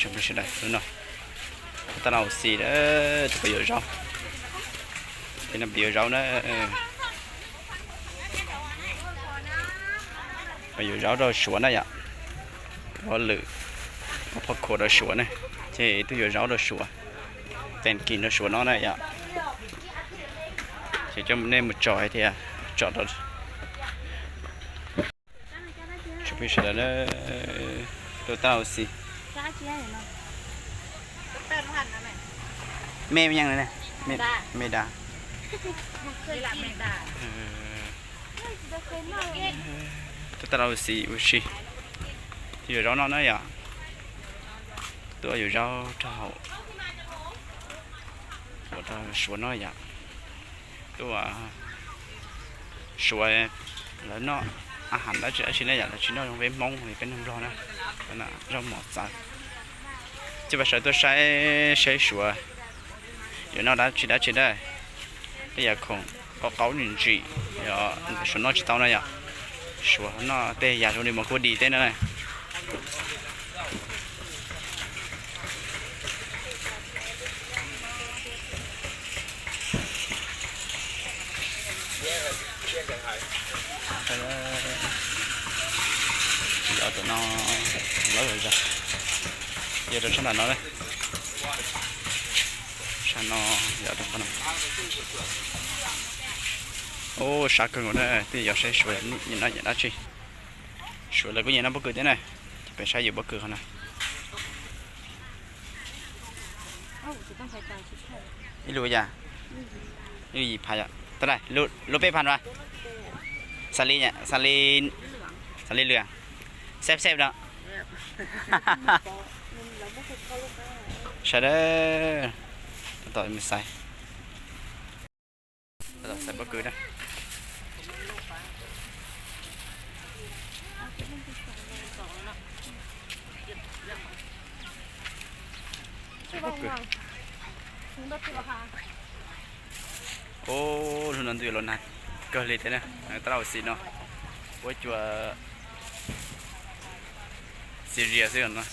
Tsoom phooj ywg sawv daws, hnub no tab laj ua si, tus pab yuav zaub, peb no pab yuav zaub na, pab yuav zaub rau Suav na yom, ua lwm, ua phoj khuam rau Suav na, ces twb yuav zaub rau Suav, teem kim rau Suav no na yom, ces coj nej mus tso hais tias tso rau Tsoom phooj ywg sawv daws, tuaj tab laj ua si. Me npaum li ne, me da. Tuaj tab laj ua si ua si, tuaj yuav zaub noj na yom. Tuaj yuav zaub rau hauv, ua rau Suav noj yom. Tuaj Suav lawv noj a has dab tsi dab tsi na yom, lawv tsis noj zoo peb Hmoob li peb neeg Nplog na. Zaub mov txawv. Coj peb sawv tuaj saib saib Suav yuav noj dab tsi dab tsi na. Tej yam khoom qaub qaub ntsim ntsim, Suav noj tsis tau na yom. Suav noj tej yam zoo li mov kuj dis tej na. Yog tus no lawv zog, yog rau sab nram no, sab no, yog rau qhov no. Ub, sab kawg nkaus na, twb yog saib Suav nyiam noj yam dab tsi. Suav lawv kuj nyiam noj pob kws thiab na, ces peb saib yuav pob kws qhov no. Ib lus yam, ib lus yim phav yom. Tab laj, lus peb phav as. Xav li, xav li, xav li lwm, xeb xeb no. Sawv daws, tab tom mus xaiv, tab tom xaiv pob kws na. Pob kws. Ub, hnub no ntuj yuav los nag kawg li thiab na, tab laj ua si no, ua cua xi rias xwb no.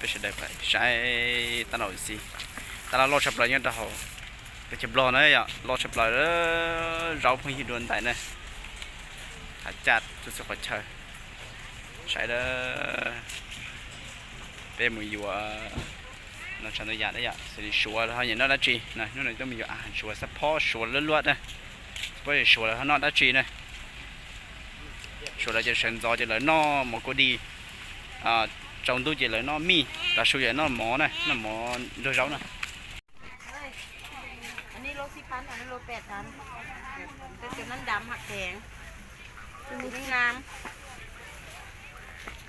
Peb sawv daws saib tab laj ua si, tab laj loj tshaj plaws nyob rau hauv teb chaws Nplog na yom, loj tshaj plaws, zaub pheej ywg dua ntais na, hav caj txhua txhua qhov chaw. Saib, peb mus yuav no tshav ntuj yam na yom, xws li Suav lawv ho nyiam noj dab tsi na, hnub no tuaj mus yuav a has Suav, xab phob Suav luaj luaj na, xab phob Suav lawv ho noj dab tsi na. Suav lawv ces sawv ntxov ces lawv noj mov kuj dis, tsaus ntuj ces lawv noj mij, tav su ces noj mov na, noj mov nrog zaub na.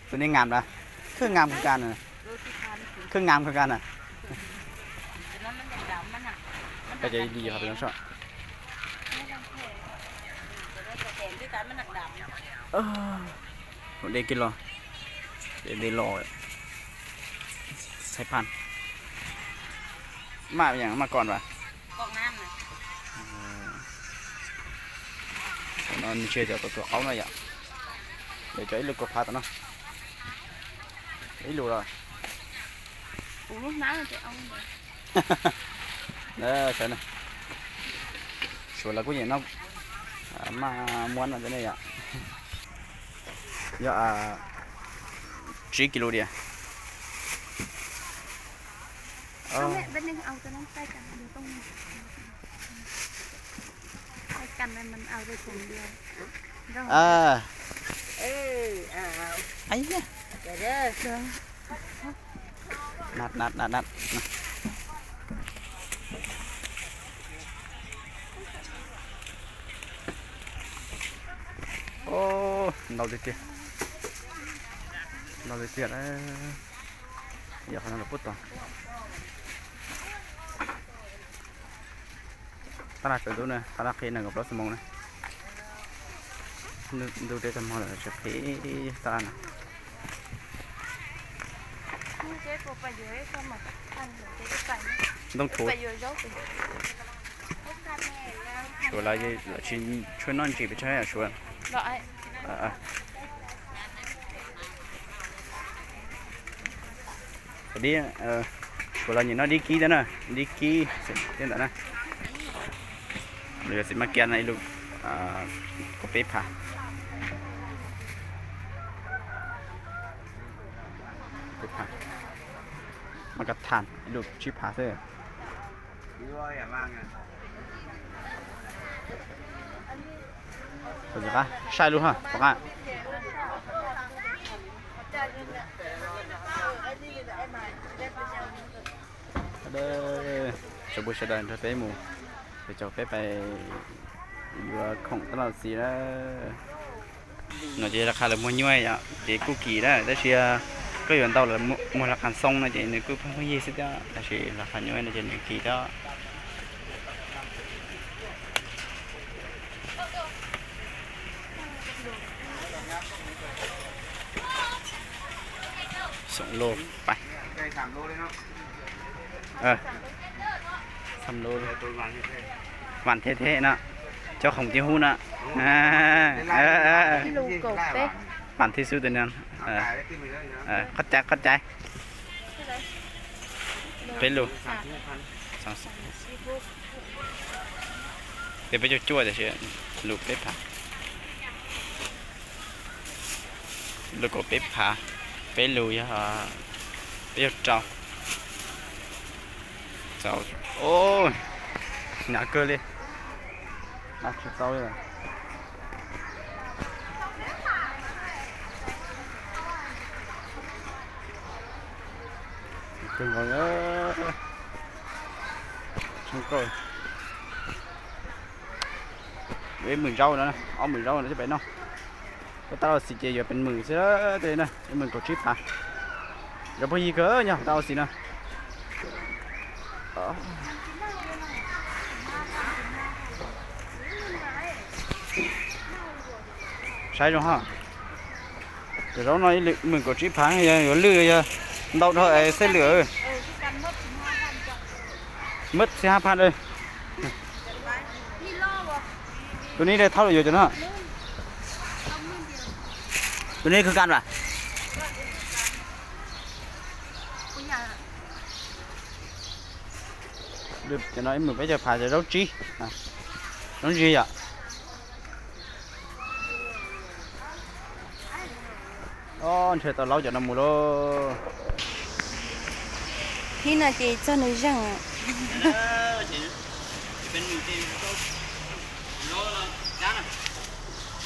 Tus nej ngam na, khwb ngam kawg nkaus na, khwb ngam kawg nkaus na. Ces li yog peb no soj, dej kiag los, dej los, xais phaj, maj yam maj kos as. No nws tsis yog cov tuav qaub no yom, yog cov ib lub kaus phav tom no, ib lub los. Sawv na, Suav lawv kuj nyiam noj maj muab no thiab ne yom. Yog tsib kis lus diam. Ntau tiag tiag, ntau tiag tiag. Yog qhov no los puag tod. Tab laj tsaus ntuj na, tab laj qhib nees nkaum plaub xuab moos na. Ntuj teb tag hmo lawm tsis qhib tab laj na. Ntoo thuv. Suav lawv tsis tshua noj ntsim pes tsawg Suav. Los, a, a, Dib, kuv los nyiam noj dib kib thiab na, dib kib thiab ntawd na. Yuav txiv maj kiab no ib lub kaum peb phav. Maj kab thas ib lub tsib phav xwb. Saib lub ha tom qab. Tsoom phooj ywg sawv daws nrog peb mus, peb caum peb pais yuav khoom tab laj xis na. No ces laj qha lawv muag nyuaj yom, ces kuj kim na, tab sis koj yuav ntau lawv muag laj qha xoo no ces nws kuj pheej pheej yig xwb thiab, tab sis laj qha nyuaj no ces nws kim thiab. Xoom loj pais. Vam thiab thiab no, cov khoom ces hu no. Vam thiab xwb tus no. Qhov cai qhov cai. Peb lus. Ces peb caug cuaj tiam sis lus peb phav. Lus kaum peb phav, peb lus yog peb caug rau. Hnyav kawg li. Tsis tau li. Kawg nkaus. Yuav ib hmos zaub no, ob hmos zaub no thiaj pais noj. Koj tab laj xis ces yuav pes hmos xwb na, ib hmos kaum tsib phav. Yuav pheej yig kawg nyob tab laj xis no. Saib zoo ho. Cov zaub no ib hmos kaum tsib phav, yog yuav lwj yog ntau dhau es xeb lwj. Mab xib hab phaj. Tus neb thauj lawm yuav cov no. Tus neb khwv kan vas. Cov no ib hmos peb caug phav, cov zaub tsib, zaub ntsis yom. Nrhiav tau laub cov no mus lauj. Thib no ces txog nws zeeg.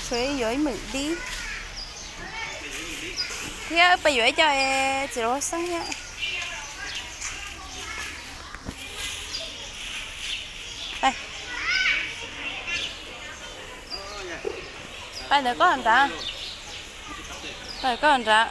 Tshuav yuav ib hmos dib thiab peb yuav ib co txiv laus xeeb thiab. Pais ntawm koj nrad. Pais koj nrad.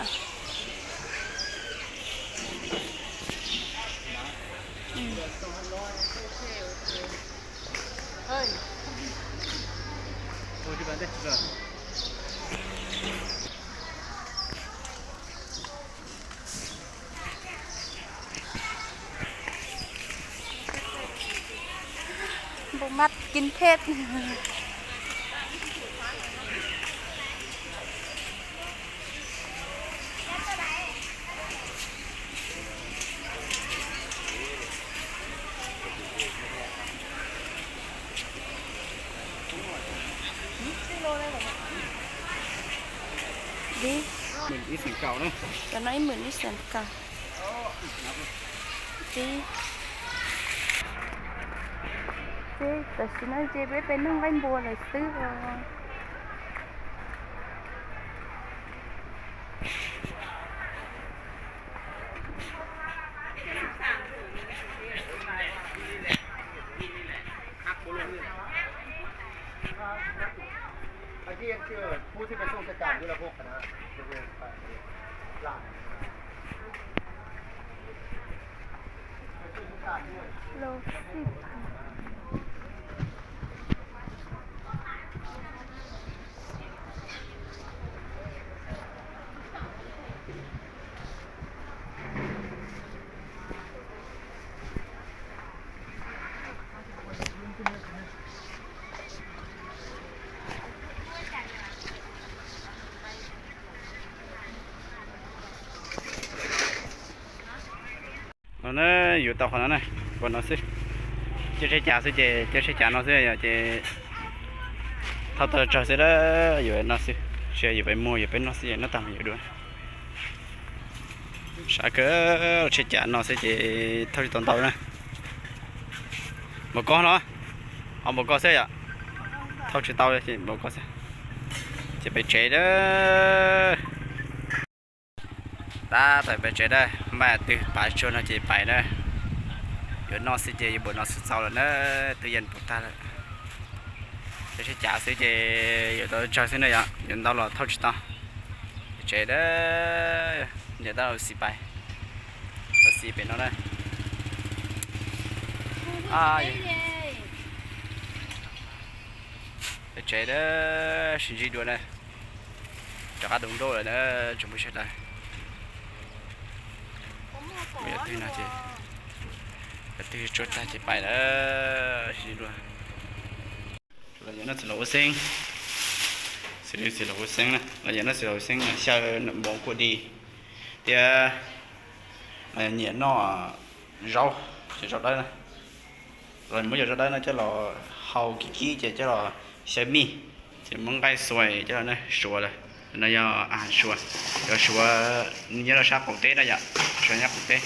Npau mab kib phej. Dib, cov no ib hmos ib xees kaum. Dib, ces tam sim no ces peb pem noj nqaij npua lawm xwb os. No na, yuav tau qhov no na, qhov no xwb. Caij tsheb cav xwb ces caij tsheb cav no xwb yom, ces thauj tau tsawg xwb a, yuav no xwb. Tsis yog yuav pem muag, yuav pem noj xwb es noj tag mus yuav dua. Sab kawg, tsheb cav no xwb ces thauj tsis tau ntau na. Npaum ko no, ho npaum ko xwb yom. Thauj tsis tau ces npaum ko xwb. Ces pem tsev a. Tab tom pem tsev a, npaj twg pav tsuag no ces pais na. Yuav noj xwb ces yuav npaum no xwb txaus lawm na, twb yeej puv tag lawm. Ces sib cav xwb ces yuav tau tsawg xwb na yom, yuav ntau los thauj tsis tau. Pem tsev a, niam tab ua xis pais, ua xis pem no na. Pem tsev a, sib ntsib dua na. Rov qab du nrauj lawm na, tsoom phooj ywg sawv daws. Yog twg no ces, yog twg tsuag tag ces pais lawm, sib ntsib dua. Los yog noj txiv laus huab xeeb, xws li txiv laus huab xeeb na, los yog noj txiv laus huab xeeb xyaw npoo kuaj di, thiab nyiam noj zaub, ces zaub dawb na. Los muab cov zaub dawb no coj los hau kib kib ces coj los xyaw mij, ces muab nqaij xuas coj los suav lawm. No yog a suav, cov suav nyob rau sab qaum teb na yom, suav nyob qaum teb.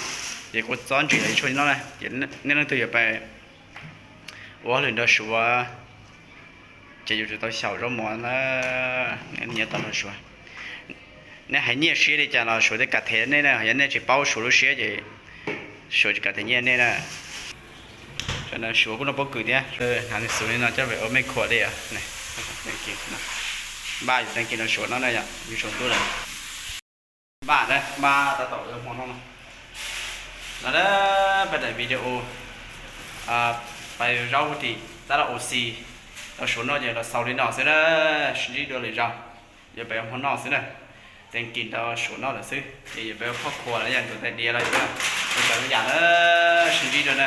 Ces kuv txob ntsis los tshuaj no na, ces nej leej twg yuav pais ua hauj lwm nrog suav ces yuav tsum tau xyaum zaub mov na, nyiam tau nrog suav. Nej hais nyiaj siab li cas los suav thiaj kam them nej na, yog nej tsis paub suav lub siab ces suav tsis kam them nyiaj nej na. Suav kuj noj pob kws thiab, hnav xws li no coj pem ua mej khuam li. Npaj yus tag kis no suav no na yom, yus tsaus ntuj lawm. Npaj na, npaj tab tom hmo no no. No na, peb daim video pais zaub tim tab laj ua xis tau suav noj ces los xaus li no xwb na, sib ntsib dua lwm zaus, yuav pem hmo noj xwb na. Tag kis tau suav noj lawm xwb ces yuav pem ua phoj khuas los yog tus tais diav los yuav ua cov lub yam na, sib ntsib dua na.